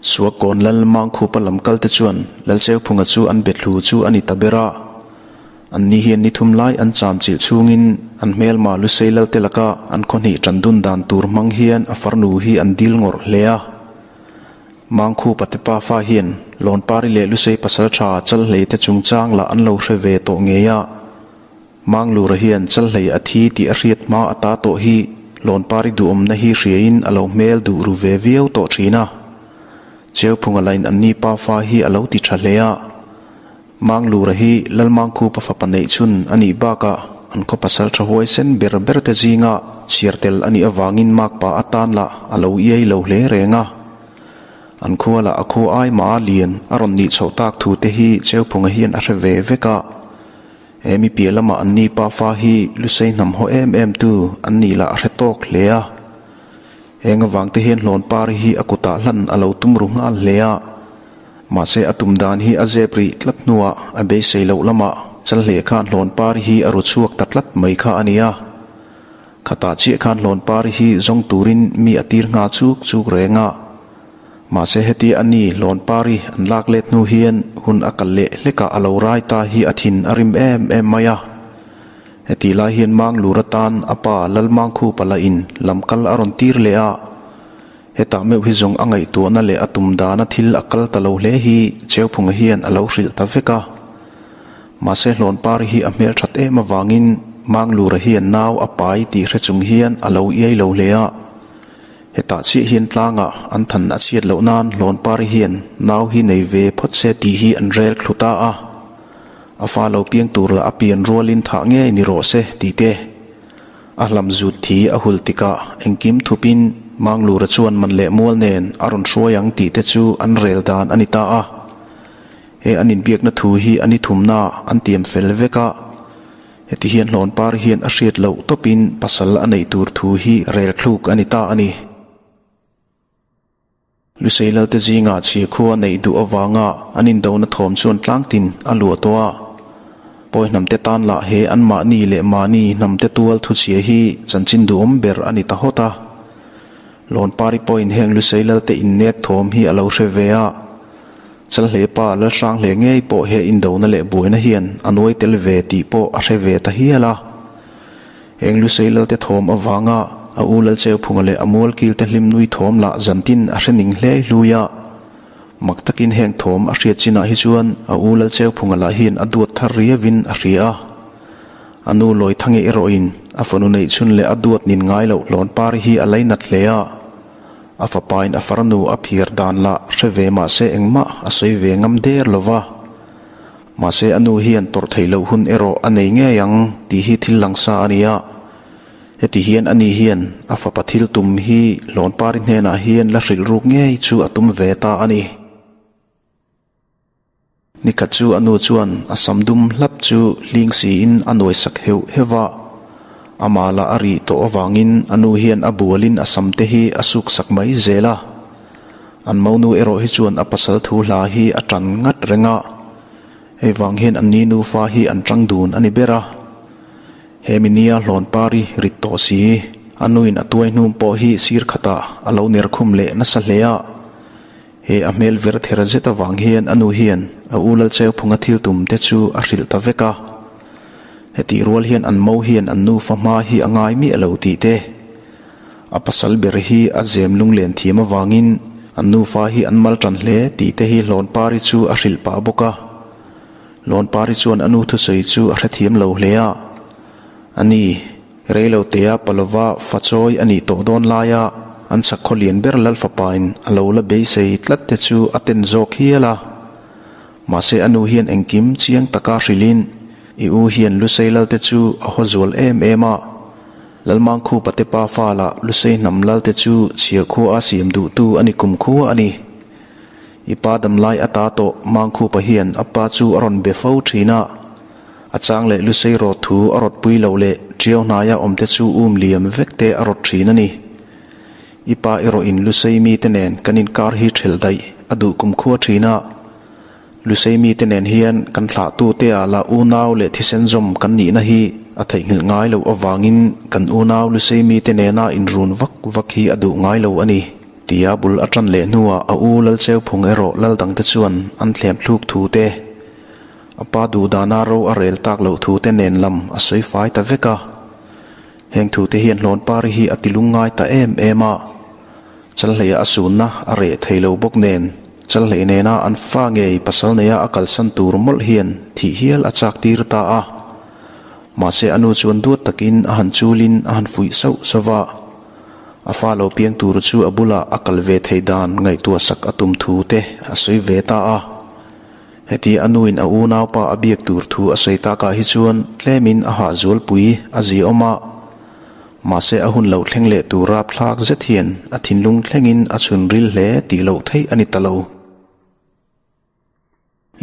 Suakkawn Lal Mangkhupa lam kal te chuan Lalcheuphunga chu an be thlu chu a ni ta ber a. An ni hian ni thum lai an cham chilh chhungin an hmelma Lusei Lal te laka an khaw hnih tan dun dan tur hmang hian a farnu hi an dil ngawrh hle a. Mangkhupa te pafa hian Lawnpari leh Lusei pasaltha Chalhlei te chungchang lah an lo hre ve tawh ngei a. Manglura hian Chalhlei a thi tih a hriat hma a ta tawh hi Lawnpari duhawmna hi hriain a lo hmel duh ru ve viau tawh thin a. Cheuphunga lain anni pafa hi a lo ti tha hle a. Manglura hi Lalmangkhupa fapa neih chhun a nih bakah an khaw pasal tha huaisen ber ber te zinga chhiar tel a nih avangin makpa atan lah a lo iai lo hle reng a. An khua lah a khua ai mah a lian a rawn nih chhoh tak thu te hi Cheuphunga hian a hre ve vek a. He mi piah lamah an ni pafa hi Lusei hnam haw em em tu an nih lah a hre tawk hle a. Heng avang te hian Hlawnpari hi a kutah hlan a lo tum ru nghal hle a. Mahse a tum dan hi a zep rih tlat hnuah a beisei loh lamah Chalhleh khan Hlawnpari hi a ru chhuak ta tlat mai kha a ni a. Khatah chiah khan Hlawnpari hi zawng turin mi a tir ngha chuk chuk reng a. Mahse heti a ni Hlawnpari an lak let hnu hian hun a kal leh hlekah a lo rai ta hi a thin a rim em em mai a. Hetih lai hian Manglur atan a pa Lalmangkhupa lah in lam kal a rawn tir leh a. Hetah meuh hi zawng a ngaihtuahna leh a tum dana thil a kal ta lo hle hi Cheuphunga hian a lo hrilh ta vek a. Mahse Hlawnpari hi a hmelthat em avangin Manglura hian nau a pai tih hre chung hian a lo iai lo hle a. Hetah chiah hian tlangah an than a chhiat loh nan Hlawnpari hian nau hi nei ve phawt se tih hi an rel thlu ta a. A fa lo piang tur lah a pian rualin thah ngei ni rawh se tih te. A hlam zut thi a hul tikah engkim thupin Manglura chuan man leh mual nen a rawn hruai ang tih te chu an rel dan a ni ta a. He an inbiakna thu hi a ni thumna an tiam fel vek a. Heti hian Hlawnpar hian a hriat loh tawpin pasal a neih tur thu hi rel thluk a ni ta a ni. Lusei Lalte zingah chhia khua neih duh avanga an indona thawm chuan tlangtin a luah tawh a. Pawi hnamte tan lah he anmahni leh mahni hnamte tual thuchhia hi chanchin duhawm ber a ni ta hawt a. Lawnpari pawhin heng Lusei Lalte innek thawm hi a lo hre ve a. Chalhle pa Lalhranghle ngei pawh he indona leh buaina hian a nuai tel ve tih pawh a hre ve ta hial a. Heng Lusei Lalte thawm avanga a u Lalcheuphunga leh a mualkilte hlim nui thawm lah zantin a hre ning hle hlui a. Mak takin heng thawm a hriat chinah hi chuan a u Lalcheuphunga lah hian a duat thar riavin a hria a. A nu Lawithangi erawhin a fanu neih chhun leh a duat nin ngai loh Hlawnpari hi a lainat hle a. A fapain a farnu a phiar dan lah hre ve mah se engmah a sawi ve ngam der lo va. Mahse a nu hian tawrh theih loh hun erawh a nei ngei ang tih hi thil langsa a ni a. Heti hian ani hian a fapa thil tum hi Hlawnpari hnenah hian la hrilh ruk ngei chu a tum ve ta a ni. Nikhat chu a nu chuan a sam dum hlap chu hling siin a nuai sak heuh heuh a. Amah lah a rih tawh avangin a nu hian a bualin a sam te hi a suk sak mai zel a. An monu erawh hi chuan a pasal thu hla hi a tan ngat reng a, hei vang hian an ni nufa hi an tang dun a ni ber a. He mi nia Hlawnpari rit tawh si, a nuin a tuai hnum pawh hi sir khatah a lo ner khum leh nasa hle a. He a hmel ver ther zet avang hian a nu hian a u Lalcheuphunga thil tum te chu a hrilh ta vek a. Hetih rual hian an mo hian an nufa hma hi a ngai miah lo tih te, A pasal ber hi a zem lunglen thiam avangin an nufa hi an mal tan hle tih te hi Hlawnpari chu a hrilh pah bawk a. Hlawnpari chuan a nu thusawi chu a hrethiam lo hle a. A ni, reilotea Palova fachawi a nih tawh dawn laia an chhakhaw lian ber Lalfapain a lo la beisei tlat te chu a ten zawk hial a. Mahse a nu hian engkim chiang taka hrilhin i u hian Lusei Lalte chu a haw zual em em a. Lalmangkhupa te pa fa lah Lusei hnam Lalte chu chhia khua a siam duhtu a ni kum khua a ni. I pa damlai ata tawh Mangkhupa hian a pa chu a rawn be fo thin a. A chang leh Lusei rawt thu a rawt pui loh leh Ṭiau hnaia awmte chu um liam vek te a rawt thin a ni. I pa erawhin Lusei mite nen kan inkar hi ṭhelh daih a duh kum khua ṭhin a. Lusei mite nen hian kan thlahtute ah lah unau leh thisen zawm kan nihna hi a theihnghilh ngai loh avangin kan unau Lusei mite nena inrun vak vak hi a duh ngai lo a ni. Tia bul a ṭan leh hnuah a u Lalcheuphung erawh lal dangte chuan an thlem thluk thu te, a pa duhdana ro a rel tak loh thu te nen lam a sawi fai ta vek a. Heng thute hian Hlawnpari hi a ti lungngai ta em em a. Chalhleia a sunna a reh thei lo bawk nen, Chalhlei nena an fa ngei pasal neia a kalsan tur mawlh hian thih hial a chak tir ta a. Mahse a nu chuan duat takin a han chulin a han fuih sauh sauh va. A fa lo piang tur chu a bulah a kal ve theih dan ngaihtuah sak a tum thu te a sawi ve ta a. Heti a nuin a unaupa a biak tur thu a sawi takah hi chuan tlemin a hahzualpui a ziaawm a. Mahse a hun lo thleng leh tur rapthlak zet hian a thinlung thlengin a chhun ril hle tih loh theih a ni ta lo.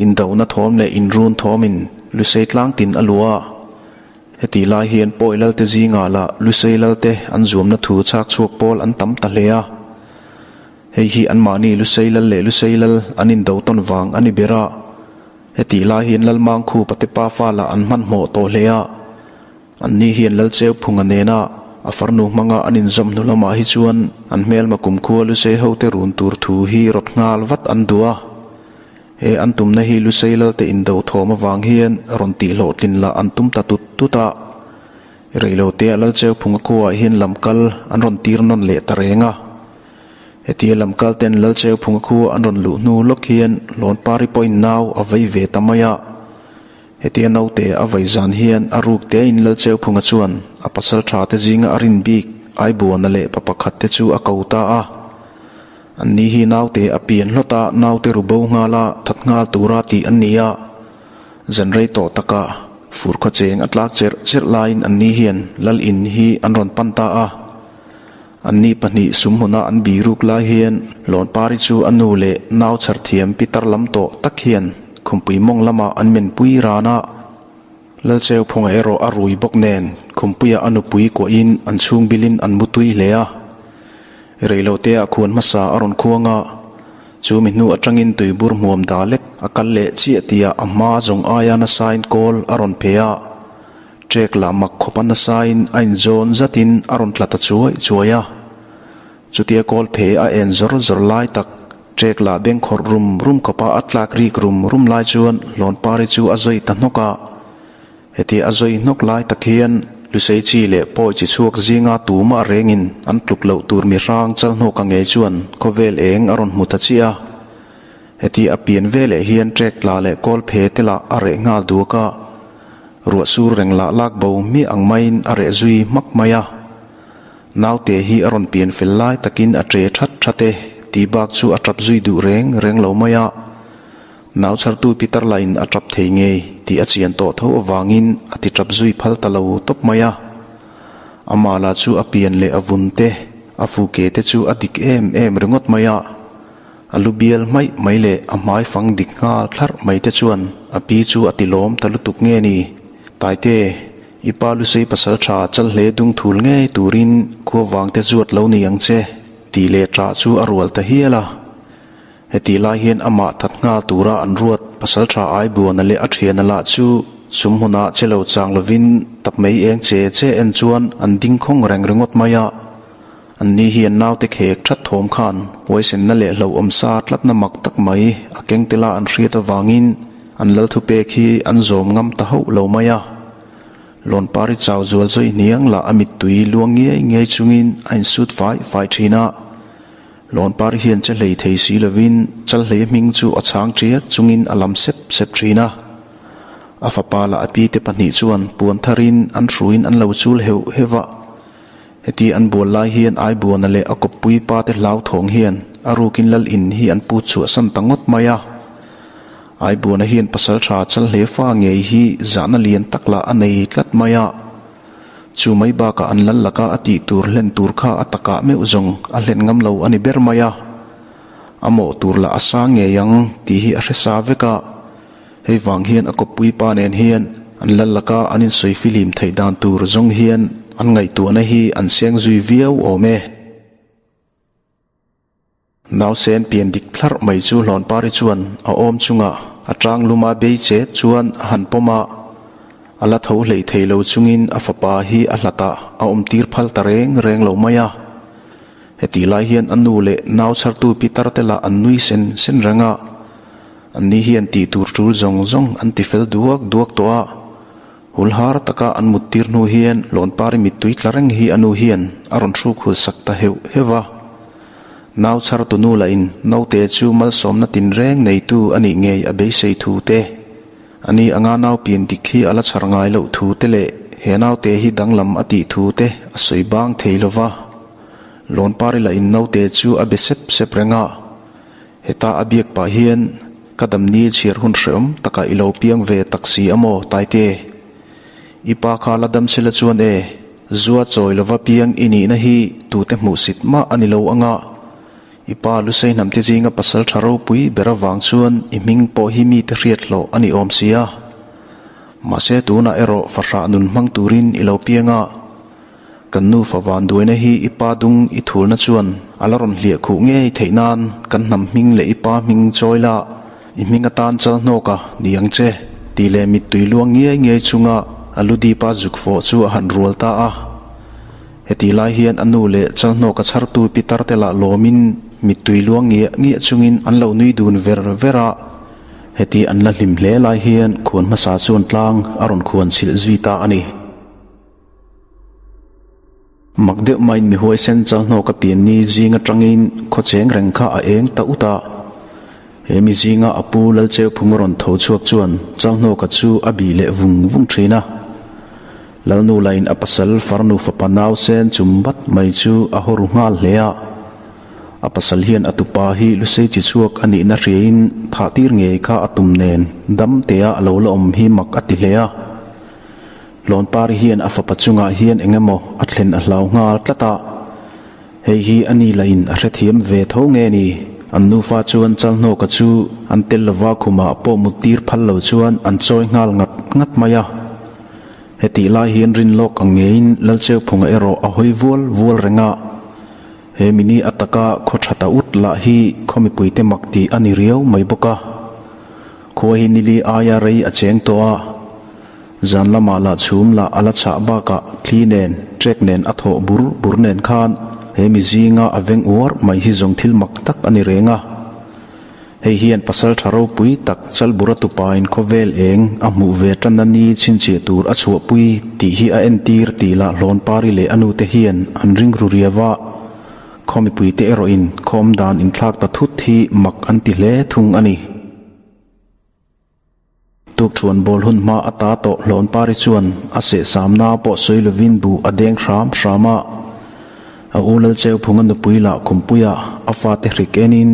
Indona thawm leh inrun thawmin Lusei tlang tin a luah a. Hetih lai hian Pawi Lalte zingah lah Lusei Lalte an zuamna thu chhak chhuak pawl an tam ta hle a. Hei hi anmahni Lusei Lal leh Lusei Lal an indo tawn vang a ni ber a. Hetih lai hian Lalmangkhupa te pafa lah an hmanhmawh tawh hle a. Anni hian Lalcheuphunga nena a farnu hmanga an inzawm hnu lamah hi chuan an hmelma kumkhua Lusei hote run tur thu hi rawt nghal vat an duh a. He an tumna hi Lusei Lalte indo thawm avang hian rawn tih hlawhtlin lah an tum ta tut tut a. Reilotea Lalcheuphunga khuaah hian lamkal an rawn tir nawn leh ta reng a. Hetia lamkal ten Lalcheuphunga khua an rawn luh hnu lawk hian Hlawnpari pawhin nau a vei ve ta mai a. Hetia naute a vai zan hian a ruk tein Lalcheuphunga chuan a pasal tha te zinga a rin bik Aibuana leh pa pakhat te chu a ko ta a. Anni hi naute a pian hlawt a, naute ru bo nghal a, that nghal tura tih an ni a. Zan rei tawh taka fur khaw cheng a tlak cherh cherh laiin anni hian Lal in hi an rawn pan ta a. Anni pahnih sumhmuna an biruk lai hian Lawnpari chu a nu leh nau chhar thiam pitar lam tawh tak hian khumpui mawng lamah an menpui ran a. Lalcheuphunga erawh a rui bawk nen khumpuiah a nupui kuahin an chhung bilin an mu tui hle a. Reiloteah khuan hmasa a rawn khuang a, chu mi hnu atangin tuibur hmuam da lek a kal leh chiah tihah a hma zawng aia nasain kawl a rawn phe a. Trek lah mak khawp a nasain a inzawn zatin a rawn tla ta chuai chuai a. Chutia kawl phe a en zawr zawr lai tak, trek lah beng khawrh rum rum khawpa a tlak rik rum rum lai chuan Hlawnpari chu a zawi ta hnawk a. Hetia a zawi hnawk lai tak hian Lusei chi leh Pawi chi chhuak zinga tumah rengin an tluk loh tur mi hrang chal hnawka ngei chuan khawvel eng a rawn hmu ta chiah a. Heti a pian veleh hian trek tla leh kawl phe te lah a reh nghal duak a. Ruah sur reng lah lak bo miah ang maiin a reh zui hmak mai a. Naute hi a rawn pian fel lai takin a ṭe ṭhat ṭhat e tih bak chu a ṭap zui duh reng reng lo mai a. Nau chhartu Peter lahin a ṭap thei ngei tih a chian tawh tho avangin a ti ṭap zui phal ta lo tawp mai a. Amah lah chu a pian leh a vun te, a fuke te chu a dik em em ringawt mai a. A lu bial hmaih mai leh a hmai fang dik nghal thlarh mai te chuan a pi chu a ti lawm ta lutuk nge ni? Taite, i pa Lusei pasal tha chal hle dung thul ngei turin khua vang te zuat lo ni ang che, tih leh ṭah chu a rual ta hial a. Hetih lai hian amah that nghal tura an ruat pasal tha Aibuana leh a thiana lah chu sum hmunah che lo chang lovin tap mai eng che che en chuan an ding khawng reng ringawt mai a. Anni hian naute khek that thawm khan huaisenna leh hlauhawm sa tlatna mak tak mai a keng tela an hriat avangin an lal thupek hi an zawm ngam ta hauh lo mai a. Lawnpari chau zual zawi hniang lah a mittui luang ngiai ngiai chungin a insut fai fai thin a. Lawnpari hian che hlei thei si lovin Chalhlei hming chu a chhang tiat chungin a lam sep sep thin a. A fapa lah a pite pahnih chuan puan tharin an hruiin an lo chul heuh heuh a. Heti an bual lai hian Aibuana leh a kawppui pa te hlauthawng hian a rukin lal in hi an put chhuahsan ta ngawt mai a. Aibuana hian pasal tha chal hle fa ngei hi zahna lian tak lah a nei tlat mai a. Chu mai bakah an lal laka a tih tur hlen tur kha a takah meuh zawng a hlen ngam lo a ni ber mai a. A mawh tur lah a sang ngei ang tih hi a hre sa vek a. Hei vang hian a kawppui pa nen hian an lal laka an insawi fihlim theih dan tur zawng hian an ngaihtuahna hi an seng zui viau awm e. Nausen pian dik thlarh mai chu Hlawnpari chuan a awm chungah a tang luma bei chet chuan a han pawm a, a la tho hlei thei lo chungin a fapa hi a hlatah a awm tir phal ta reng reng lo mai a. Hetih lai hian a nu leh nau chhartu pitar te lah an nui sen sen reng a, anni hian tih tur tul zawng zawng an ti fel duak duak tawh a. Hul har taka an mut tir hnu hian Lawnpari mittui tla reng hi a nu hian a rawn hruk hul sak ta heuh heuh va. Nau chhartu nu lahin naute chu malsawmna tinreng neitu a nih ngei a beisei thu te, A ni anga nau pian dik hi a la chhar ngai loh thu te leh he naute hi danglam a tih thu te a sawi bang thei lo va. Lawnpari lah in naute chu a be sep sep reng a. Heta a biak pah hian ka damni chhiar hun hreawm takah i lo piang ve tak si a maw Taite? I pa kha la dam sela chuan e, zua chawi lova piang i nihna hi tute hmuhsit mah a ni lo anga. I pa Lusei hnamte zinga pasal tha ropui ber avang chuan i hming pawh hi mite hriat hlawh a ni awm si a. Mahse tunah erawh fahrah nun hmang turin i lo piang a. Kan nufa vanduaina hi i pa dung i thulna chuan a la rawn hliah khuh ngei theih nan kan hnam hming leh i pa hming chawi la, i hming atan chal hnawk a ni ang che, tih leh mittui luang ngiai ngiai chunga a lu dipa zuk fawh chu a han rual ta a. Hetih lai hian a nu leh Chalhnawka chhartu pitar te lah lawmin mittui luang ngiah ngiah chungin an lo nui dun ver ver a. Heti an la hlim hle lai hian khuan hmasa chuan tlang a rawn khuan chhilh zui ta a ni. Mak deuh maiin mi huaisen Chalhnawka pianni zing atangin khawcheng reng kha a eng ta ut a. He mi zinga a pu Lalcheuphung a rawn tho chhuak chuan Chalhnawka chu a bih leh vung vung thin a. Lalnu lain a pasal farnu fapa nausen chum bat mai chu a haw ru nghal hle a. A pasal hian a tupa hi Lusei chi chhuak a nihna hriain thah tir ngei kha a tum nen dam tea a lo la awm hi mak a ti hle a. Hlawnpari hian a fapa chungah hian eng emaw a thlen a hlau nghal tlat a. Hei hi a ni lahin a hrethiam ve tho nge ni? An nufa chuan Chalhnawka chu an tel lova khumah pawh mut tir phal lo chuan an chawi nghal ngat ngat mai a. Hetih lai hian rin lawk ang ngeiin Lalcheuphunga erawh a hawi vual vual reng a. He mini a taka khaw tha ta ut lah hi khaw mipuite mak tih a ni riau mai bawk a. Khua hi nili aia rei a cheng tawh a. Zan lamah lah chhum lah a la chhah bakah thli nen, trek nen a thawh bur bur nen khan he mi zinga a veng uar mai hi zawng thil mak tak a ni reng a. Hei hian pasal tha ropui tak Chalbura tupain khawvel eng a hmuh ve tanna ni chhinchhiah tur a chhuahpui tih hi a entir tih lah Hlawnpari leh a nute hian an ring ru riau a. Khaw mipuite erawhin khawm dan inthlak ta thut hi mak an ti hle thung a ni. Tukṭhuan bawl hun hma a ta tawh Hlawnpari chuan a sehsamna pawh sawi lovin buh a deng hram hram a. A u Lalcheuphunga nupui lah khumpuia a fate hrik enin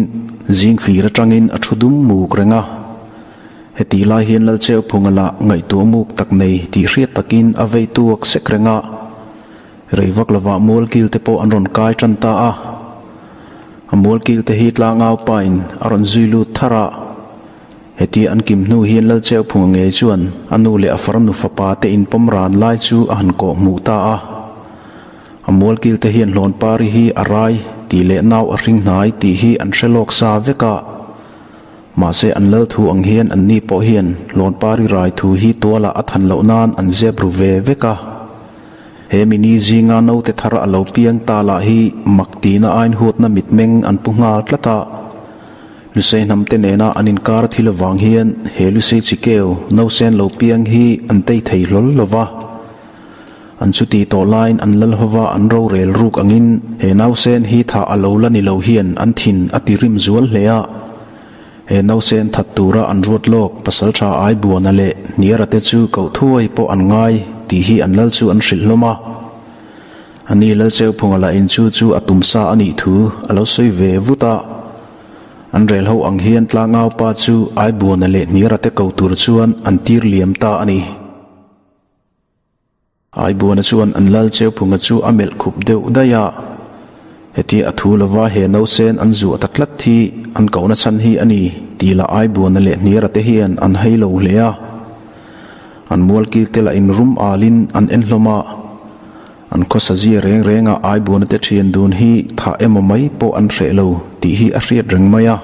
zing fir atangin a thu dum muk reng a. Hetih lai hian Lalcheuphunga lah ngaihtuah muk tak nei tih hriat takin a vei tuak sek reng a. Rei vak lovah mualkil te pawh an rawn kai tan ta a. A mualkil te hi tlangau pain a rawn zui lut thar a. Heti an kim hnu hian Lalcheuphunga ngei chuan a nu leh a farnu fapa te inpawm ran lai chu a han kawh hmuh ta a. A mualkil te hian Hlawnpari hi a rai tih leh nau a hring hnai tih hi an hre lawk sa vek a. Mahse an lal thu ang hian an ni pawh hian Hlawnpari rai thu hi tualah a than loh nan an zep ru ve vek a. He mini zinga naute thar a lo piang ta lah hi mak tihna ain huatna mitmeng an pu nghal tlat a. Lusei hnamte nena an inkar thil avang hian he Lusei chikeu nausen lo piang hi an tei thei hlawl lo va. An chuti tawh laiin an lal hova an rorel ruk angin he nausen hi thah a lo la ni lo hian an thin a ti rim zual hle a. He nausen that tura an ruat lawk pasaltha Aibuana leh Hniara te chu koh thuai pawh an ngai tih hi an lal chu an hrilh hlawm a. A ni Lalcheuphunga lah in chu chu a tumsa a nih thu a lo sawi ve vut a. An rel ho ang hian tlangau pa chu Aibuana leh Hniara te ko tur chuan an tir liam ta a ni. Aibuana chuan an Lalcheuphunga chu a melh khup deuh daih a. Hetia a thu lova he nausen an zuah ta tlat hi an kohna chhan hi a ni tih lah Aibuana leh Hniara te hian an hai lo hle a. An mualkil te lah inrum alin an en hlawm a. An khawsa zia reng renga Aibuana te thian dun hi thah emaw mai pawh an hreh lo tih hi a hriat reng mai a.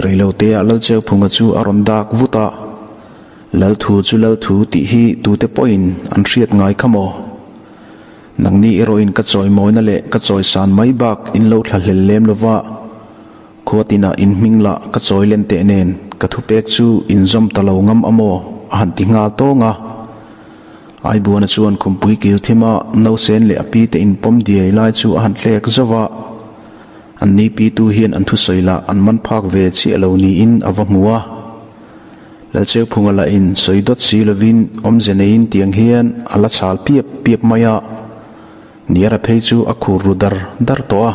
Reiloteah Lalcheuphunga chu a rawn dak vut a. Lalthu chu Lalthu tih hi tute pawhin an hriat ngai kha maw? Nangni erawhin ka chawimawina leh ka chawisan mai bak in lo thlahlel lem lova, khua tinah in hming lah ka chawi len teh nen ka thupek chu in zawm ta lo ngam a maw? a han ti nghal tawng a. Aibuana chuan khumpui kil thima nausen leh a pi te inpawm diai lai chu a han tlek zauh a. An ni pitu hian an thusawi lah an man phak ve chiah lo niin a va hmu a. Lalcheuphunga lahin sawi dawt si lovin awmze neiin tiang hian a la chhal piap piap mai a, Niara phei chu a khur ru dar dar tawh a.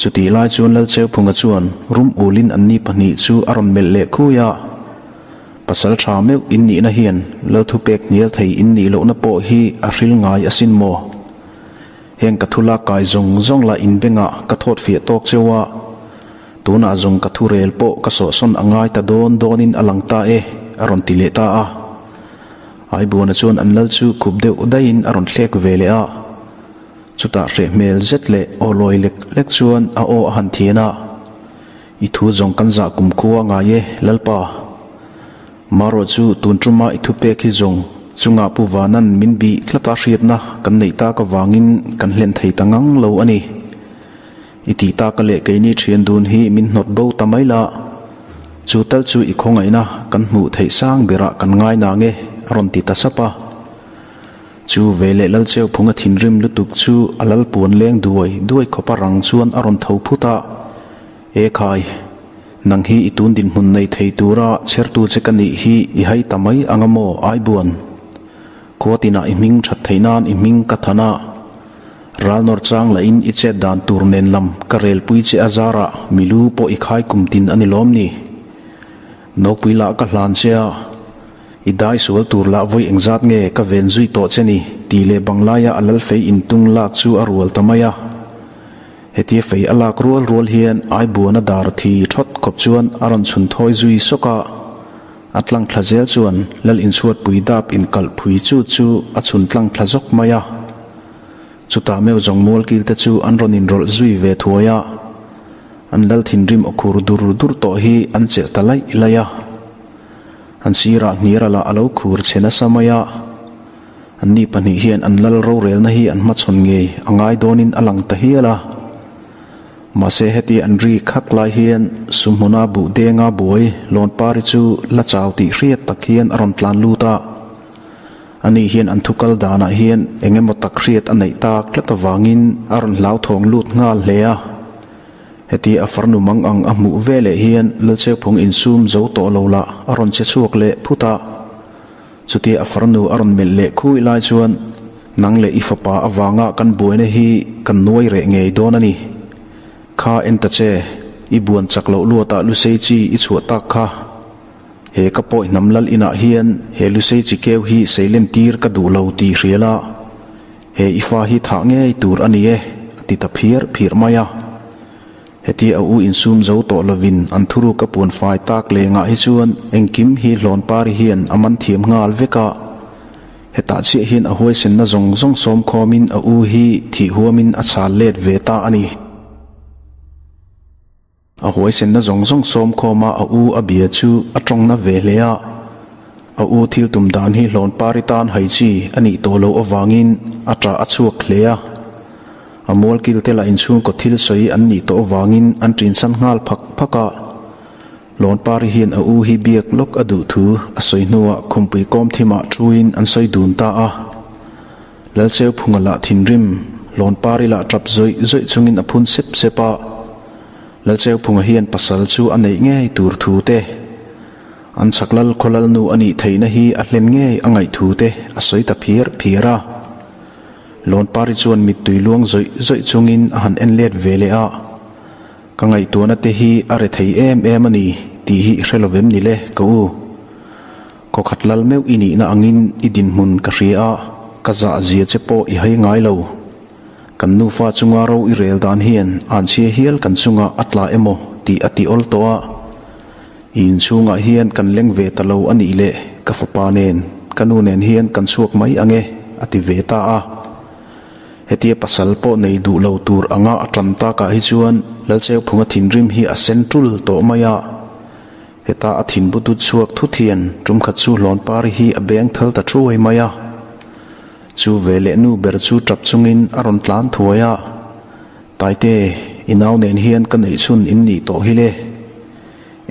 Chutih lai chuan Lalcheuphunga chuan rum ulin anni pahnih chu a rawn melh leh khui a, Pasal tha meuh in nihna hian Lalthupek hnial thei in nih lohna pawh hi a hril ngai asin maw? Heng ka thu lak kai zawng zawng lah inbengah ka thawt fiah tawk cheu a, tunah zawng ka thu rel pawh ka sawhsawn a ngai ta dawn dawnin a lang ta e, a rawn ti leh ta a. Aibuana chuan an lal chu khup deuh daihin a rawn thlek ve leh a. Chutah hreh hmel zet leh aw lawi lek lek chuan a aw a han thian a, I thu zawng kan zah kum khua ngai e, Lalpa. Marawh chu tun tuma i thupek hi zawng chungah Pu Vanan min bih tlata hriatna kan neih tak avangin kan hlen thei ta ngang lo a ni. I tih taka leh keini thian dun hi min hnawt bo ta mai la, chu tal chu i khawngaihna kan hmuh theih sang berah kan ngai nang e, a rawn ti ta sap a. Chu veleh Lalcheuphunga thinrim lutuk chu a lalpuan leng duai duai khawpa rang chuan a rawn tho phut a, E khai, nang hi i tun dinhmun nei thei tura chhertu che ka nih hi i hai ta mai ang a maw Aibuan? Khua tinah i hming that theih nan i hming ka than a, ral nawr chang lahin i chet dan tur nen lam ka relpui che a zarah mi lu pawh i khai kum tin a ni lawm ni? Nopui lah ka hlan che a, i dai sual tur lah vawi engzat nge ka ven zui tawh che ni? Tih leh banglaia a lalfei intung lak chu a rual ta mai a. Hetia fei a lak rual rual hian Aibuana dar thi thawt khawp chuan a rawn chhun thawi zui sawk a, a tlang thla zel chuan Lal inchhuatpui dap inkalh phui chu chu a chhun tlang thla zawk mai a. Chutah meuh zawng mualkil te chu an rawn inrawlh zui ve thuai a, an Lal thinrim aw khur dur dur tawh hi an chelh ta laih laih a. An sirah hniara lah a lo khur chhe nasa mai a. Anni pahnih hian an lal rorelna hi an hmachhawn ngei a ngai dawnin a lang ta hial a. Mahse heti an ri khak lai hian sumhmuna buh denga buai Lawnpari chu la chau tih hriat tak hian a rawn tlan lut a. Ani hian an thukal danah hian eng emaw tak hriat a neih tak tlat avangin a rawn hlauthawng lut nghal hle a. Heti a farnu mang ang a hmuh veleh hian Lalcheuphung insum zo tawh lo lah a rawn che chhuak leh phut a. Chutia a farnu a rawn melh leh khui lai chuan, Nang leh i fapa avanga kan buaina hi kan nuai reh ngei dawn a ni. Kha en ta che, i buan chak loh luatah Lusei chi i chhuah tak kha. He ka pawi hnam lal inah hian he Lusei chi keu hi seilen tir ka duh lo tih hria la, he i fa hi thah ngei tur a ni e, a ti ta phiar phiar mai a. Hetia a u insum zo tawh lovin an thuruk a puan fai tak lengah hi chuan engkim hi Hlawnpari hian a man thiam nghal vek a. Hetah chiah hian a huaisenna zawng zawng sawm khawmin a u hi thih huamin a chhal let ve ta a ni. A huaisenna zawng zawng sawm khawma a u a bia chu a tawngna ve hle a. A u thil tum dan hi Hlawnpari tan hai chi a nih tawh loh avangin a ṭah a chhuak hle a. A mualkil te lah inchhungkaw thil sawi an nih tawh avangin an ṭinsan nghal phak phak a. Lawnpari hian a u hi biak lawk a duh thu a sawi hnuah khumpui kawm thimah ṭhuin an sawi dun ta a. Lalcheuphunga lah thinrim, Lawnpari lah ṭap zawih zawih chungin a phun sep sep a. Lalcheuphunga hian pasal chu a neih ngei tur thu te, an chak lal khaw lalnu a nih theihna hi a hlen ngei a ngaih thu te a sawi ta phiar phiar a. Lawnpari chuan mittui luang zawih zawih chungin a han en let ve leh a, Ka ngaihtuahna te hi a re thei em em a ni tih hi i hre lovem ni le ka u. Khawkhat lal meuh i nihna angin i dinhmun ka hria a, ka zah zia che pawh i hai ngai lo. Kan nufa chunga ro i rel dan hian anchhia hial kan chungah a tla emaw tih a ti awl tawh a. I inchhungah hian kan leng ve ta lo a nih leh ka fapa nen, ka nu nen hian kan chhuak mai ang e, a ti ve ta a. Hetia pasal pawh nei duh lo tur anga a tan takah hi chuan Lalcheuphunga thinrim hi a sen tul tawh mai a. Heta a thin butut chhuak thut hian tumkhat chu Hlawnpari hi a beng thal ta thuai mai a. Chu veleh nu ber chu tap chungin a rawn tlan thuai a, Taite, i nau nen hian ka neih chhun in nih tawh hi le.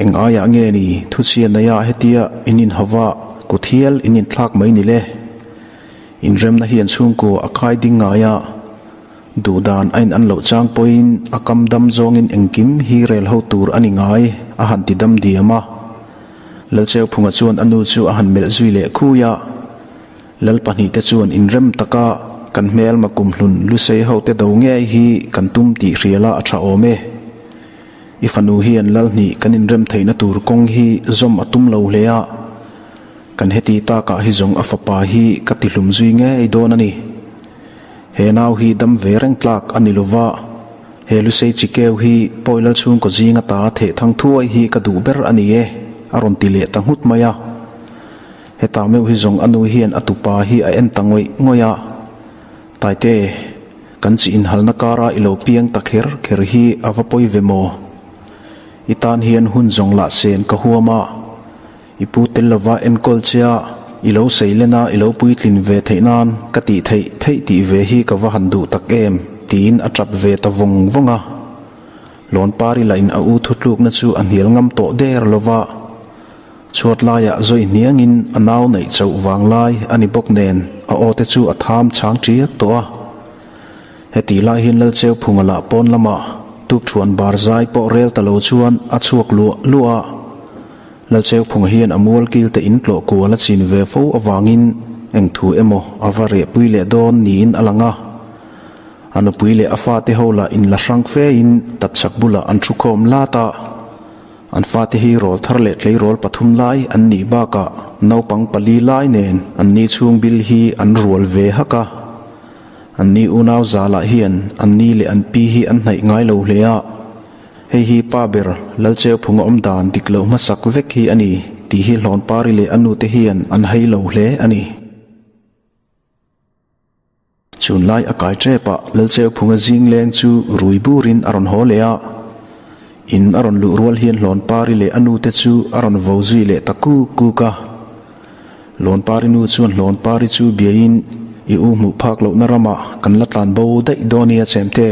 Eng aiah nge ni thuchhia neia hetia in inhauva kut hial in inthlak mai ni le? Inremna hian chhungkua a kai ding ngai a, duhdan a in an loh chang pawhin a kam dam zawngin engkim hi rel ho tur a ni ngai a han ti dam diam a. Lalcheuphunga chuan a nu chu a han melh zui leh khui a. Lal pahnihte chuan inrem taka kan hmelma kumhlun Lusei hote do ngei hi kan tum tih hriala a tha awm e. I fanu hian lal hnih kan inrem theihna tur kawng hi zawm a tum lo hle a, kan heti takah hi zawng a fapa hi ka tihlum zui ngei dawn a ni. He nau hi dam ve reng tlak a ni lova, he Lusei chikeu hi Pawi Lalchhungkaw zinga ta theh thang thuai hi ka duh ber a ni e, a rawn ti leh ta nghut mai a. Heta meuh hi zawng a nu hian a tupa hi a en ta ngawih ngawih a, Taite, kan chi inhalna kara i lo piang ta kher kher hi a va pawi ve maw? I tan hian hun zawng lah sen ka huam a, i pu tel lova enkawl che a, i lo seilen a i lo puitlin ve theih nan ka tih theih theih tih ve hi ka va han duh tak em, tiin a tap ve ta vawng vawng a. Lawnpari lah in a u thutlukna chu a hnial ngam tawh der lova. Chhuat laiah zawi hniangin a nau neih chauh vang lai a ni bawk nen a aw te chu a tham chhang ṭiak tawh a. Heti lai hian Lalcheuphunga lah pawn lamah tukthuan bar zai pawh rel ta lo chuan a chhuak luah luah a. Lalcheuphunga hian a mual kil te in tlawh kual a chin ve fo avangin eng thu emaw a va rehpui leh dawn niin a lang a. A nupui leh a fate ho lah in la hrang fe in tapchhak bulah an thu khawm lat a. An fate hi rawl thar leh tleirawl pathum lai an nih bakah naupang pali lai nen an ni chhung bil hi an rual ve hak a. An ni unau zalah hian an ni leh an pi hi an hnaih ngai lo hle a. Hei hi pa ber Lalcheuphunga awm dan dik loh hmasak vek hi a ni tih hi Hlawnpari leh a nute hian an hei lo hle a ni. Chhunlai a kai tep a, Lalcheuphunga zing leng chu rui burin a rawn haw leh a. In a rawn luh rual hian Hlawnpari leh a nute chu a rawn vo zui leh ta kuk kuk a. Hlawnpari nu chuan Hlawnpari chu biain, I u hmuh phak lohna ramah kan la tlan bo daih dawn nia chemte.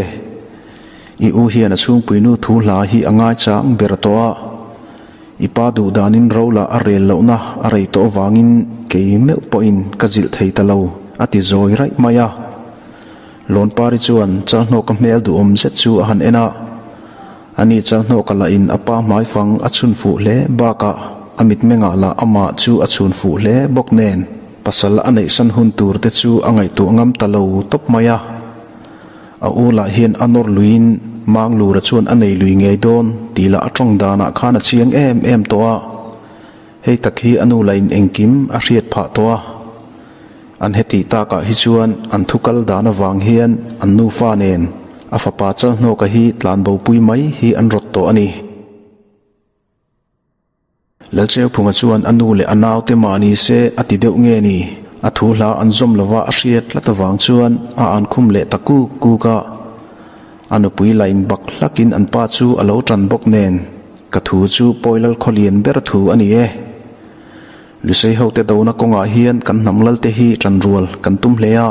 I u hian a chhungpuinu thu hla hi a ngaichang ber tawh a. I pa duh danin ro lah a rel lohna a rei tawh avangin kei meuh pawhin ka zilh thei ta lo, a ti zawi raih mai a. Lawnpari chuan Chalhnawka hmel duhawm zet chu a han en a. Ani Chalhnawka lahin a pa hmaifang a chhun fuh hle bakah a mitmengah lah amah chu a chhun fuh hle bawk nen pasal a neihsan hun tur te chu a ngaihtuah ngam ta lo tawp mai a. A u lah hian a nawr luiin Manglura chuan a nei lui ngei dawn tih lah a tawng danah khan a chiang em em tawh a. Hei tak hi a nu lahin engkim a hriat phah tawh a. An hetih takah hi chuan an thu kal dan avang hian an nufa nen a fapa Chalhnawka hi tlanbopui mai hi an rawt tawh a ni. Lalcheuphunga chuan a nu leh a naute mahni se a ti deuh nge ni? A thu hla an zawm lova a hriat tlat avang chuan a an khum leh ta kuk kuk a. A nupui la in bak hlakin an pa chu a lo tan bawk nen, Ka thu chu Pawi Lalkhawlian ber thu a ni e. Lusei hote dona kawngah hian kan hnam lalte hi tanrual kan tum hle a.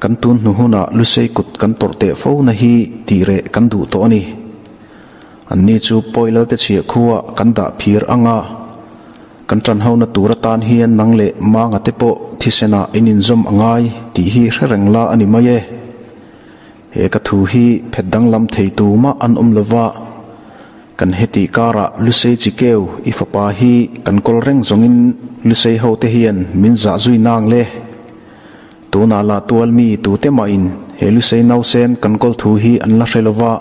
Kan tun hnu hunah Lusei kut kan tawrh teh fo na hi tih reh kan duh tawh a ni. Anni chu pawi lalte chhiah khuaah kan dah phir ang a, kan ṭanhona tur atan hian nang leh Manga te pawh thisenah in inzawm a ngai tih hi hre reng la a ni mai e. He ka thu hi phet danglam thei tu mah an awm lo va, kan heti karah Lusei Chikeu i fapa hi kan kawl reng zawngin Lusei hote hian min zah zui nang le. Tunah lah tual mi tute mahin he Lusei nausen kan kawl thu hi an la hre lo va,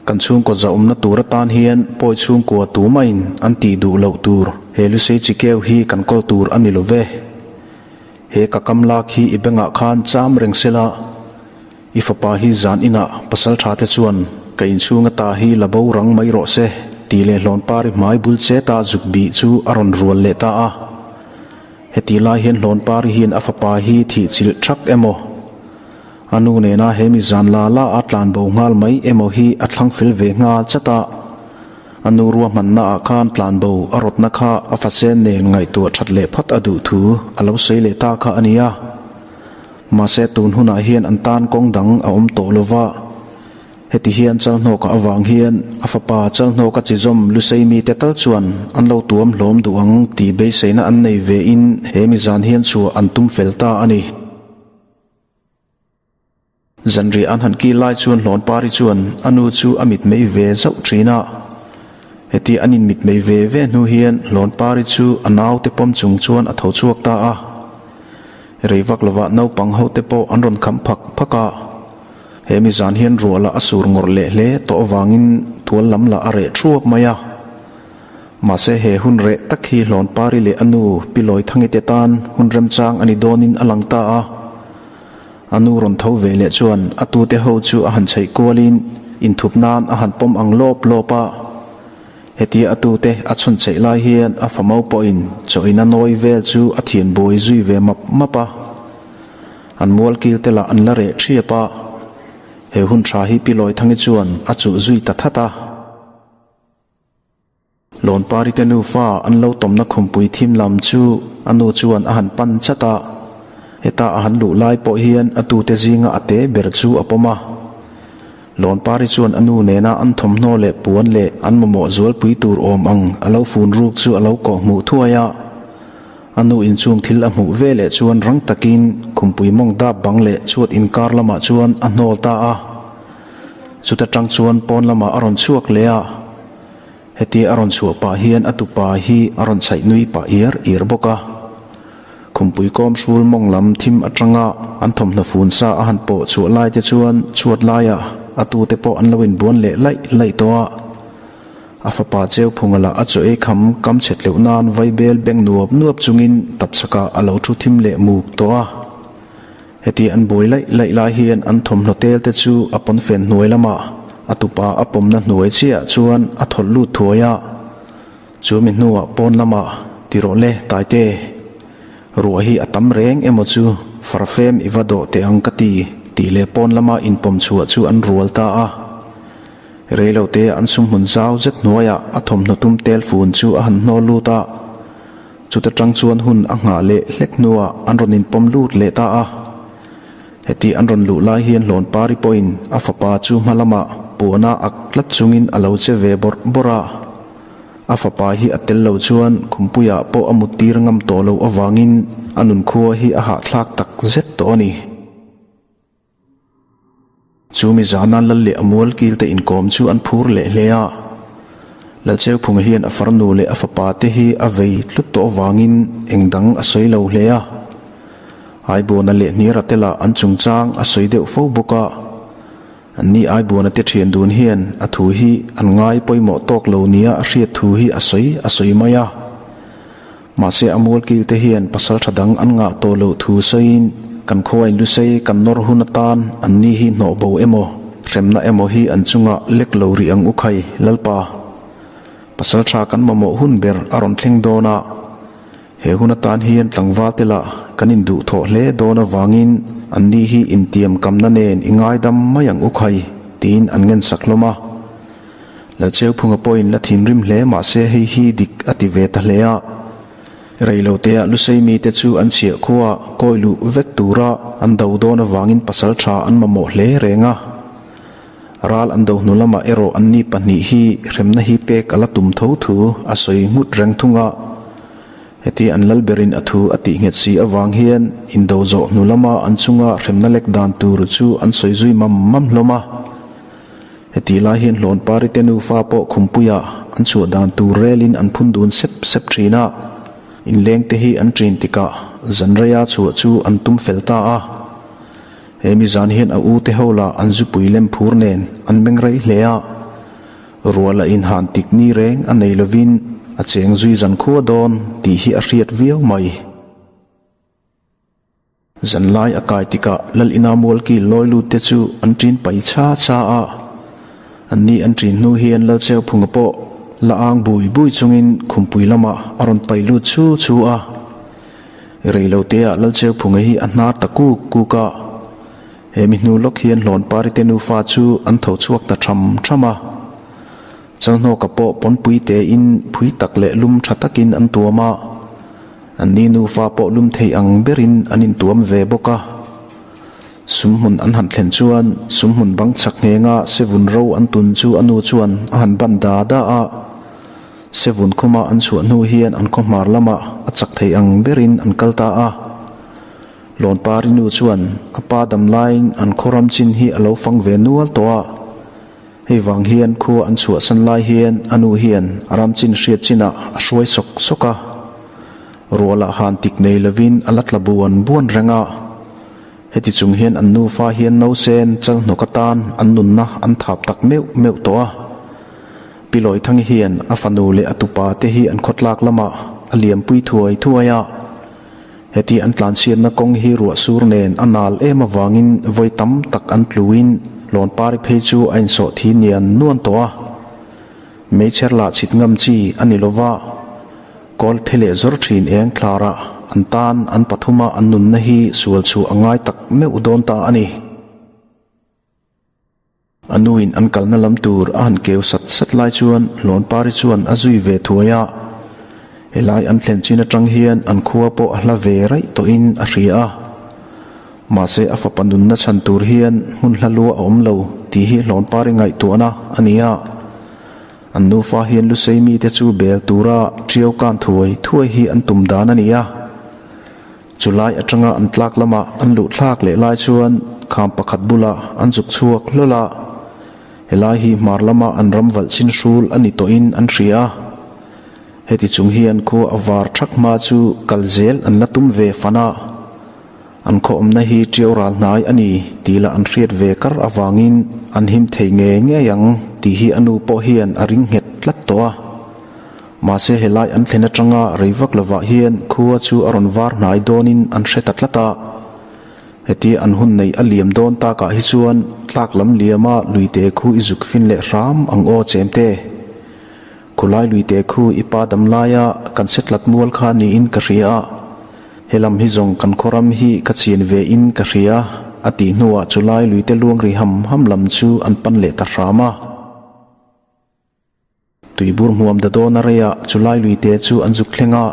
Kan chhungkaw zahawmna tur atan hian pawi chhungkua tumahin an tih duh loh tur he Lusei Chikeu hi kan kawl tur a ni lo ve. He ka kam lak hi i bengah khan cham reng sela, i fapa hi zan inah pasal tha te chuan ka inchhung ata hi la bo rang mai rawh se tih leh Hlawnpari hmai bul cheta zuk bih chu a rawn rual leh ta a. Heti lai hian Hlawnpari hian a fapa hi thih chilh thak emaw? A nu nena he mi zan la la a tlan bo nghal mai emaw hi a thlang fel ve nghal chat a. A nu ruahmanna ah khan tlan bo a rawtna kha a fasen nen ngaihtuah that leh phawt a duh thu a lo sawi leh ta kha a nia. Mahse tun hunah hian an tan kawng dang a awm tawh lo va. Heti hian Chalhnawka avang hian a fapa Chalhnawka chizawm Lusei mite tal chuan an lo tuam hlawm duh ang tih beiseina an nei ve in he mi zan hian chhuah an tum fel ta a ni. Zanriah an han kil lai chuan Hlawnpari chuan a nu chu a mitmei ve zauh thin a. Heti an inmitmei ve ve hnu hian Hlawnpari chu a naute pawm chung chuan a tho chhuak ta a. Rei vak lovah naupang hote pawh an rawn kham phak phak a. He mi zan hian ruah lah a sur ngawrh leh hle tawh avangin tual lam lah a reh thuap mai a. Mahse he hun reh tak hi Hlawnpari leh a nu Pi Lawithangi te tan hun remchang a ni dawnin a lang ta a. A nu rawn tho ve leh chuan a tute ho chu a han chheih kualin inthup nan a han pawm ang lawp lawp a. Hetia a tute a chhawn chheih lai hian a famo pawhin chaw ina nawi vel chu a thian buai zui ve map map a. An mual kil te lah an la reh ṭhiap a. He hun ṭha hi Pi Lawithangi chuan a chuh zui ta that a. Lawnpari te nufa an lo tawmna khumpui thim lam chu a nu chuan a han pan chat a, heta a han luh lai pawh hian a tute zinga a te ber chu a pawm a. Lawnpari chuan a nu nena an thawmhnaw leh puan leh an mamawh zualpui tur awm ang a lo fun ruk chu a lo kawh hmuh thuai a. A nu inchung thil a hmuh ve leh chuan rang takin khumpui mawng dap bang leh chhuat inkar lamah chuan a hnawl ta a. Chuta tang chuan pawn lamah a rawn chhuak leh a. Hetia a rawn chhuah pah hian a tupa hi a rawn chhaih nui pah iar iar bawk a. Khumpui kawm hrul mawng lam thim atanga an thawmhnaw fun sa a han pawh chhuah lai te chuan chhuat laiah a tute pawh an lo inbuan leh laih laih tawh a. A fapa Cheuphunga lah a chaw ei kham kam chhe tleuh nan vaibel beng nuap nuap chungin tapchhakah a lo thu thim leh muk tawh a. Heti an buai laih laih lai hian an thawmhnaw tel te chu a pawnfen hnuai lamah a tupa a pawmna hnuai chiahah chuan a thawlh lut thuai a. Chu mi hnuah pawn lamah ti rawh le Taite, ruah hi a tam reng emaw chu farfem i va dawh teh ang ka ti tih leh pawn lama inpawm chhuah chu an rual ta a. Reilote an sumhmun zau zet hnuaiah a thawmhnaw tum tel fun chu a han hnawl lut a. Chuta tang chuan hun a nghah leh hlek hnuah an rawn inpawm lut leh ta a. Heti an rawn luh lai hian Hlawnpari pawhin a fapa chu hma lamah puana ak tlat chungin a lo che ve bawrh bawrh a. A fapa hi a tel lo chuan khumpuiah pawh a muttir ngam tawh loh avangin a nunkhua hi a hahthlak tak zet tawh a ni. Chu mi zana lal leh a mual kil te inkawm chu an phur leh hle a. Lalcheuphunga hian a farnu leh a fapa te hi a vei tlut tawh avangin eng dang a sawi lo hle a. Aibuana leh Hniara te lah an chungchang a sawi deuh fo bawk a. Anni Aibuana te thian dun hian a thu hi an ngai pawimawh tawk lo nia a hriat thu hi a sawi a sawi mai a. Mahse a mual kil te hian pasal tha dang an ngah tawh loh thu sawiin kan khuain lusei kan nawr hun atan an ni hi hnawh bo emaw, hremna emaw hi an chungah lek lo rih ang u khai, Lalpa. Pasal tha kan mamawh hun ber a rawn thleng dawn a, he hun atan hian tlangval te lah kan induh thawh hle dawn avangin an ni hi intiam kamna nen i ngaidam mai ang u khai, tiin an ngensak hlawm a. Lalcheuphunga pawhin la thinrim hle mahse hei hi dik a ti ve ta hle a. Reiloteah Lusei mite chu an chhiah khua kawi luh vek tura an do dawn avangin pasal tha an mamawh hle reng a. Ral an do hnu lamah erawh anni pahnih hi hremna hi pek a la tum tho thu a sawi nghut reng thung a. Heti an lal berin a thu a tih nghet si avang hian indo zawh hnu lama an chunga hremna lek dan tur chu an sawi zui mam mam hlawm a. Hetih lai hian Hlawnpari te nufa pawh khumpuiah an chhuah dan tur relin an phun dun sep sep thin a, inleng te hi an ṭin tikah zanreia chhuah chu an tum fel ta a. He mi zan hian a u te ho lah an zupui lem phur nen an meng rei hle a, ruah lah inhan tik ni reng a nei lovin a cheng zui zan khua dawn tih hi a hriat viau mai. Zanlai a kai tikah Lal ina mualki lawi lut te chu an ṭin pai cha cha a. Anni an ṭin hnu hian Lalcheuphunga pawh la ang bui bui chungin khumpui lamah a rawn pai lut chu chu a. Reiloteah Lalcheuphunga hi a hnar ta kuk kuk a. He mi hnu lawk hian Hlawnpari te nufa chu an tho chhuak ta ṭham ṭham a. Chalhnawka pawh pawnpui tein phui tak leh lum ṭha takin an tuam a. Anni nufa pawh lum thei ang berin an intuam ve bawk a. Sumhmun an han thlen chuan sumhmun bang chhak nghenga sevun ro an tun chu a nu chuan a han ban da da a. Sevun khuma an chhuah hnu hian an khaw hmar lamah a chak thei ang berin an kal ta a. Lawnpari nu chuan a pa dam laiin an khaw ram chin hi a lo fang ve nual tawh a. Hei vang hian khua an chhuahsan lai hian a nu hian a ram chin hriat chinah a hruai sawk sawk a. Rualah han tik nei lovin a la tla buan buan reng a. Heti chung hian an nufa hian nausen chal hnawk atan an nunna an thap tak meuh meuh tawh a. Pi Lawithangi hian a fanu leh a tupa te hi an khawtlak lamah a liampui thuai thuai a. Heti an tlanchhiatna kawng hi ruah sur nen a nal em avangin vawi tam tak an tluin Lawnpari phei chu a insawh thi nian nuan tawh a. Meichher lah chhit ngam chi a ni lova, kawl phe leh zawr thin eng thlarah an tan an pathuma an nunna hi sual chhuah a ngai tak meuh dawn ta a ni. A nuin an kalna lam tur a han keu sat sat lai chuan Lawnpari chuan a zui ve thuai a. Helai an thlen chin atang hian an khua pawh a hla ve raih tawhin a hria a. Mahse a fapa nunna chhan tur hian hmun hla lua a awm lo tih hi Hlawnpari ngaihtuahna a ni a. An nufa hian Lusei mite chu bel tura ṭiau kan thuai thuai hi an tum dan a ni a. Chulai aṭanga an tlak lamah an luh thlak leh lai chuan kham pakhat bulah an zuk chhuak hlawl a. Helai hi hmar lama an ram valh chin hrul a ni tawhin an hria a. Heti chung hian khua a var thak hma chu kal zel an la tum ve fan a. An khaw awmna hi ṭiau ral hnai a ni tih lah an hriat ve kar avangin an him thei ngei ngei ang tih hi a nu pawh hian a ring nghet tlat tawh a. Mahse helai an thlen atanga rei vak lovah hian khua chu a rawn var hnai dawnin an hre ta tlat a. Hetia an hun neih a liam dawn takah hi chuan tlak lam liama luite khu i zuk fin leh hram ang aw chemte. Khulai luite khu i pa dam laia kan se tlat mual kha niin ka hria a, helam hi zawng kan khawram hi ka chian ve in ka hria a tih hnuah chulai luite luang ri ham ham lam chu an pan leh ta hram a. Tuibur hmuam da dawn a reiah chulai luite chu an zuk thleng a,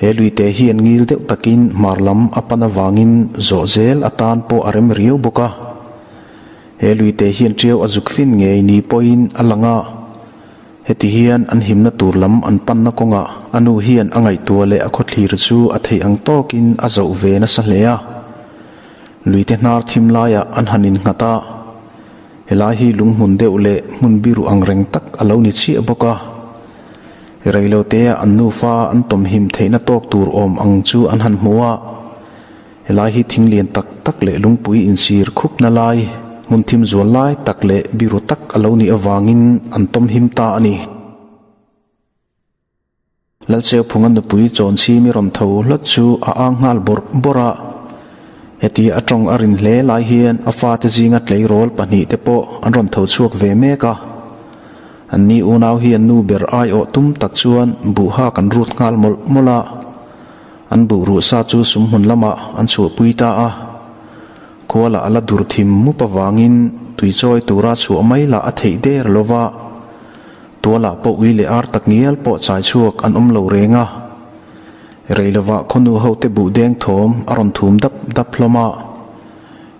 he luite hi an ngil deuh takin hmar lam a pan avangin zawh zel atan pawh a rem riau bawk a. He luite hian ṭiau a zuk fin ngei ni pawhin a lang a, heti hian an himna tur lam an panna kawngah a nu hian a ngaihtuah leh a khawthlir chu a theih ang tawkin a zoh ve nasa hle a. Luite hnar thim laiah an han innghat a, helai hi lunghmun deuh leh hmun biru ang reng tak a lo ni chiah bawk a. Reilotea an nufa an tawmhim theihna tawk tur awm ang chu an han hmu a. Helai hi thing lian tak tak leh lungpui insir khupna lai, hmun thim zual lai tak leh biru tak a lo nih avangin an tawm him ta a ni. Lalcheuphunga nupui Chawnchhimi rawn tho hlawt chu a ang nghal bawrh bawrh a. Hetia a tawng a rin hle lai hian a fate zinga tleirawl pahnihte pawh an rawn tho chhuak ve mek a. Anni unau hian nu ber aiawh tum tak chuan buhhak an rut nghal mawlh mawlh a. An buh ruh sa chu sumhmun lamah an chhuahpui ta a, khualah a la dur thim mup avangin tuichawi tura chhuah mai lah a theih der lo va, tualah pawh ui leh ar tak ngial pawh chai chhuak an awm lo reng a. Rei lovah khawnu hote buh deng thawm a rawn thum dap dap hlawm a.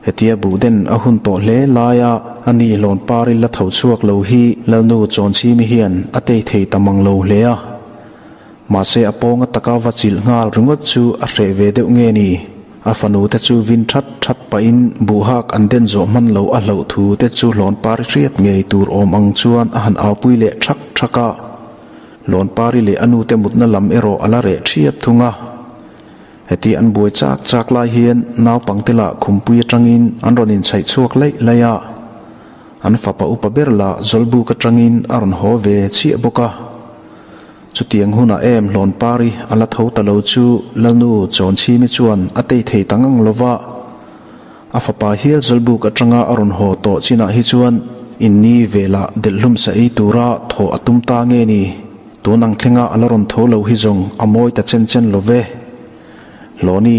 Hetia buh den a hun tawh hle laia a ni Hlawnpari la tho chhuak lo hi Lalnu Chawnchhimi hian a tei thei ta mang lo hle a. Mahse a pawnga taka va chilh nghal ringawt chu a hreh ve deuh nge ni? A fanu te chu vin that that pahin buhhak an den zawh hman lo a hlauh thu te chu Hlawnpari hriat ngei tur awm ang chuan a han aupui leh thak thak a. Hlawnpari leh a nute mutna lam erawh a la reh thiap thung a. Heti an buai chak chak lai hian naupangte lah khumpui atangin an rawn inchhaih chhuak laih laih a. An fapa upa ber lah Zawlbuk atangin a rawn haw ve chiah bawk a. Chutiang hunah em Hlawnpari a la tho ta lo chu Lalnu Chawnchhimi chuan a tei thei ta ngang lo va. A fapa hial Zawlbuk atanga a rawn haw tawh chinah hi chuan inni velah delhhlum sa ei tura thawh a tum ta nge ni? Tun ang thlenga a la rawn tho lo hi zawng a mawi ta chen chen lo ve. Hlawni,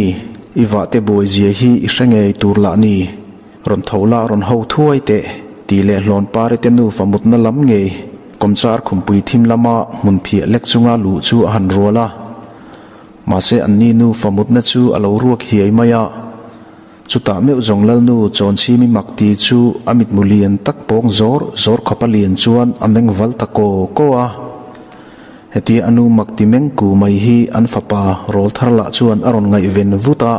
i vahte buai zia hi i hre ngei tur lah ni. Rawn tho la rawn ho thuai teh tih leh Hlawnpari te nufa mutna lam ngei kawmchar khumpui thim lama hmun phiah lek chunga luh chu a han rual a. Mahse anni nufa mutna chu a lo ruak hiai mai a. Chutah meuh zawng Lalnu Chawnchhimi mak ti chu a mitmu lian tak pawng zawr zawr khawpa lian chuan a meng val ta kaw kaw a. Hetia a nu mak ti meng ku mai hi an fapa Rawlthar lah chuan a rawn ngaihven vut a.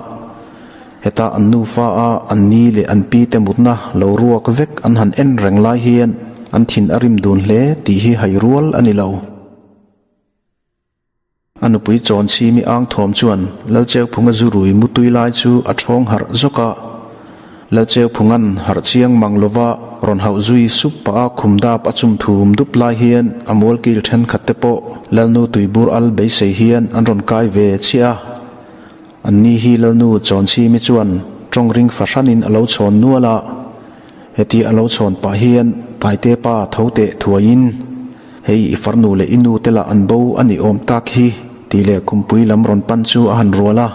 Heta an nufa a an ni leh an pi te mutna lo ruak vek an han en reng lai hian an thin a rim dun hle tih hi hai rual a ni lo. A nupui Chawnchhimi ang thawm chuan Lalcheuphunga zu rui mutui lai chu a ṭhawng harh zawk a. Lalcheuphunga'n harh chiang mang lova rawn hauh zui sup pah a khum dap a chum thum dup lai hian a mualkil ṭhenkhat te pawh Lalnu tuibur al beisei hian an rawn kai ve chiah a. Anni hi Lalnu Chawnchhimi chuan ṭawng ring fahranin a lo chhawn nual a. Heti a lo chhawn pah hian Taite pa tho teh thuaiin, Hei i farnu leh i nu te lah an bo a nih awm tak hi, tih leh khumpui lam rawn pan chu a han rual a.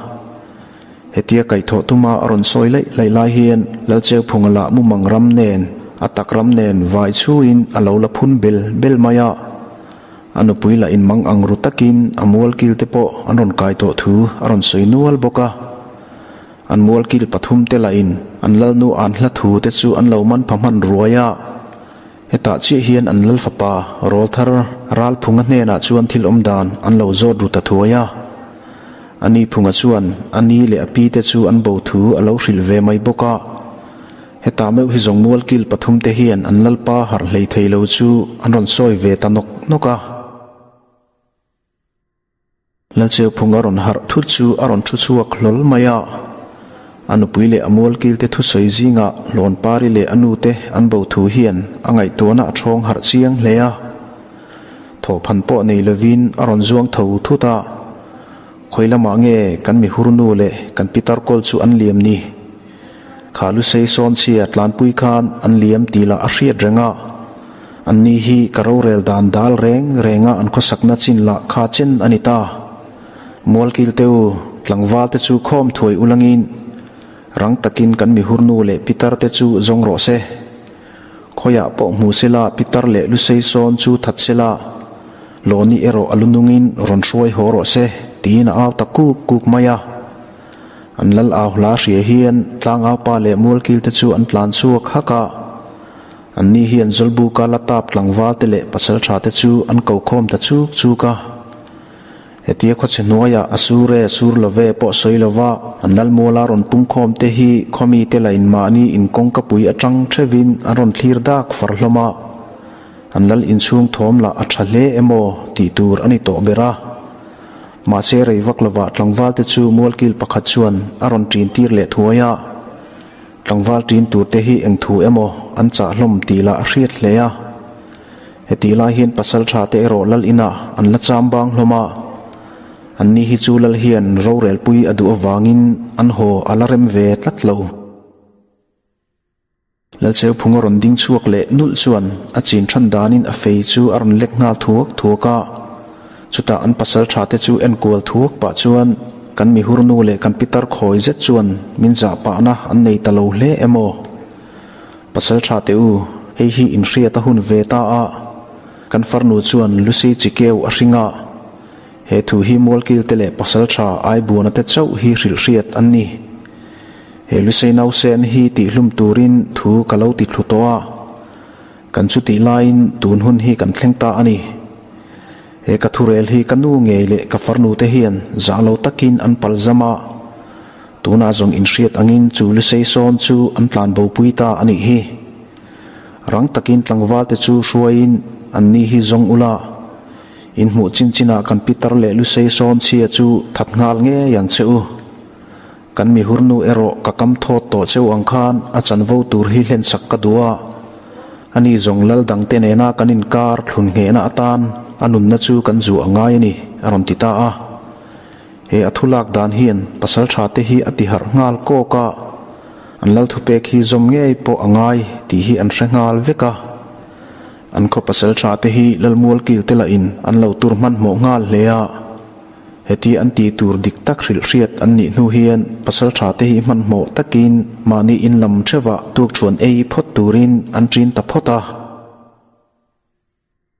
Hetia kaihthawh tuma a rawn sawi laih laih lai hian Lalcheuphunga lah mumang ram nen, a tak ram nen vai chhuin a lo la phun bel bel mai a. A nupui lah in mang ang ru takin a mualkil te pawh an rawn kai tawh thu a rawn sawi nual bawk a. An mualkil pathum te lah in an lalnu an hla thu te chu an lo man pha hman ruai a. Hetah chiah hian an lal fapa Rawlthar Ralphunga hnenah chuan thil awm dan an lo zawt ru ta thuai a. A ni Phunga chuan a ni leh a pi te chu an bo thu a lo hrilh ve mai bawk a. Hetah meuh hi zawng mualkil pathum te hian an lalpa harh hlei thei lo chu an rawn sawi ve ta nawk nawk a. Lalcheuphung a rawn harh thut chu a rawn thu chhuak hlawl mai a. A nupui leh a mualkilte thusawi zingah Hlawnpari leh a nute an bo thu hian a ngaihtuahna a ṭhawng harh chiang hle a. Thawhphan pawh nei lovin a rawn zuang tho thut a. Khawi lamah nge kan mihurnu leh kan pitar kawl chu an liam ni? Kha Lusei sawnchhia tlanpui khan an liam tih lah a hriat reng a. Anni hi ka rorel dan dal reng renga an khawsakna chin lah kha chen a ni ta. Mualkil te u, tlangval te chu khawm thuai ulangin rang takin kan mihurnu leh pitar te chu zawng rawh se. Khawiah pawh hmu sela pitar leh Lusei sawn chu that sela, Lawni erawh a lu nungin rawn hruai haw rawh se, tiin a au ta kuk kuk mai a. An lal au hla hria hian tlangaupa leh mualkil te chu an tlan chhuak hak a. Anni hian Zawlbuka la tap tlangval te leh pasaltha te chu an ko khawm ta chuk chuk a. Hetia khawchhe hnuaiah a sur e, sur lo ve pawh sawi lova an lalmuala rawn pung khawm te hi khawmi te la in mahni in kawngkapui atang thevin an rawn thlir dak far hlawm a. An lal inchhung thawm lah a tha hle emaw tih tur a ni tawh ber a. Mahse rei vak lovah tlangval te chu mualkil pakhat chuan a rawn ṭin tir leh thuai a. Tlangval ṭin tur te hi eng thu emaw an chah hlawm tih lah a hriat hle a. Hetih lai hian pasal tha te erawh lal inah an la cham bang hlawm a. Anni hi chu lal hian rorelpui a duh avangin an haw a la rem ve tlat lo. Lalcheuphung a rawn ding chhuak leh nulh chuan a chin than danin a fei chu a rawn lek nghal thuak thuak a. Chutah an pasal tha te chu enkual thuak pah chuan kan mihurnu leh kan pitar khawi zet chuan min zah pahna an nei ta lo hle emaw? Pasal tha te u, hei hi inhriat a hun ve ta a. Kan farnu chuan Lucy Chikeu a hring a. He thu hi Mualkil te leh pasal tha Aibuana te chauh hi hrilh hriat an ni. He Lusei nausen hi tihhlum turin thu ka lo ti thlu tawh a, kan chutih laiin tun hun hi kan thleng ta a ni. He ka thurel hi ka nu ngei leh ka farnu te hian zah lo takin an palzam a, tunah zawng inhriat angin chu Lusei sawn chu an tlan bopui ta a nih hi. Rang takin tlangval te chu hruaiin anni hi zawng ula, in hmuh chin chinah kan pitar leh Lusei sawn chhia chu that nghal ngei ang che u. Kan mihurnu erawh ka kam thawt tawh cheu ang khan a chanvo tur hi hlensak ka duh a. Ani zawng lal dangte nena kan inkar thlun nghehna atan a nunna chu kan zuah a ngai a ni, a rawn ti ta a. He a thulak dan hian pasal tha te hi a ti harh nghal kawk a, an lal thupek hi zawm ngei pawh a ngai tih hi an hre nghal vek a. An khaw pasal tha te hi Lalmualkil te lahin an lo tur hmanhmawh nghal hle a. Heti an tih tur dik tak hrilh hriat an nih hnu hian pasal tha te hi hmanhmawh takin mahni in lam theuhah tukthuan ei phawt turin an ṭin ta phawt a.